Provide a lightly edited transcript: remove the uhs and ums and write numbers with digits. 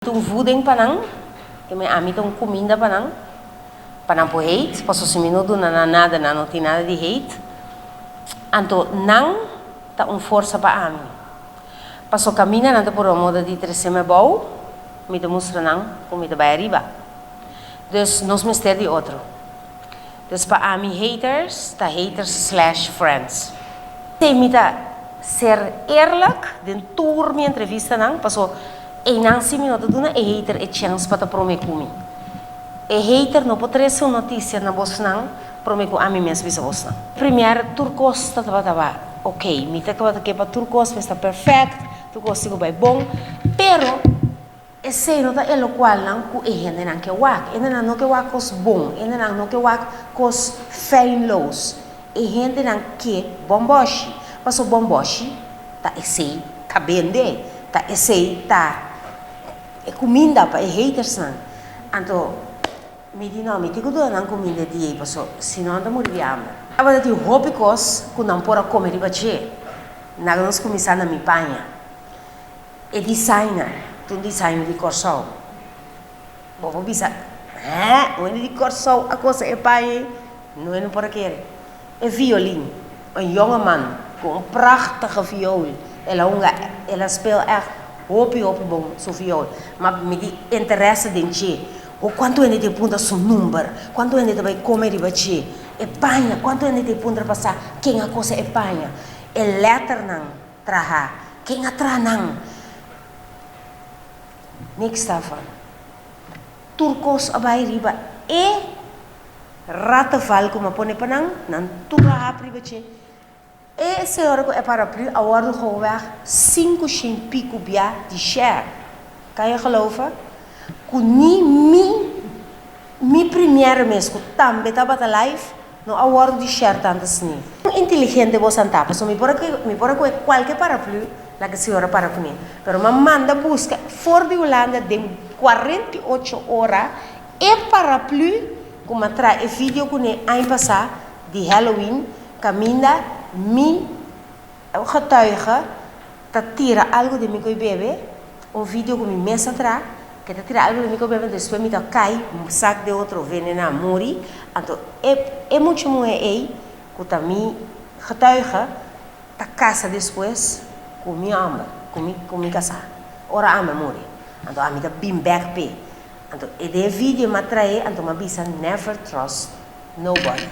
Ta un voeding pa nan, ku ami ta un kuminda pa nan, pa nan por hate, paso si mi no duna nan nada, nan no tin nada di hate. Anto nan ta un forsa pa ami. Paso kaminda nan ta purba moda di trese mi abou, mi ta mustra nan ku mi ta bai ariba. Dus nos mester di otro. Dus pa ami haters ta haters slash friends. Mi ta ser eerlijk den tur mi entrevistanan, paso einan si mi no ta duna e hater e chèns pa ta promé ku mi. E hater no por trese un notisia na bosnan promé ku ami mes bisa bosnan. Primièr tur kos ta tabata ba ok, mi ta tabata ke pa tur kos mester perfèkt, tur kos tin ku bai bon, pero esei no ta e lokualnan ku e hendenan ke wak. E hendenan no ke wak kos bon, e hendenan no ke wak kos feilloos. E hendenan ke bòmbòshi, paso bòmbòshi ta esei ta bende, ta esei ta e kuminda pa e hatersnan. Anto mi di no, mi tin ku duna nan kuminda di ei, paso si no nan ta muri di hamber. Tabata tin hopi kos ku nan por a kome riba dje. Nan nos kuminsá na mi paña. E designer ta un designer di Kòrsou. Bo por bisa, Hè, un hende di Kòrsou a kose e paña ei? No, e no por a kere. E violin, un jongeman ku un prachtige viool. El a hunga, el a speel ègt hopi hopi bon su viool. Ma mi di interese den dje. Ho kuantu hende ta e puntra su number, kuantu hende ta bai kome riba dje. E paña, kuantu hende ta e puntra pa sa ken a kose e paña. E lèternan traha, ken a traha nan? Niks daarvan. Tur kos a bai riba e rattenval ku mi a pone pa nan, nan tur a hap riba dje. E señora ku e paraplu a wòrdu gewoonweg sinku shin piku bia di share. Kan je geloven? Ku ni mi, mi première mes ku tambe tabata live, no a wòrdu di share tantu asina. Inteligente bosan ta, pasobra mi por a mi por a kohe kualke paraplu laga e señora para kuné. Pero mi a manda buska for di Hulanda den 48 ora e paraplu ku mi a traha e video kuné aña pasá di Halloween kaminda mi getuige ta tira algu den mi koe bebe, un video ku mi mes a traha, ke ta tira algu den mi koe bebe, despues mi ta kai sak den otro venena muri, anto e e mucha muhé ei ku ta mi getuige ta kasa despues ku mi hòmber, ku mi ku mi kasá, ora ami a muri, anto ami ta bin bèk p'e, anto e den e video mi a trae anto mi a bisa never trust nobody.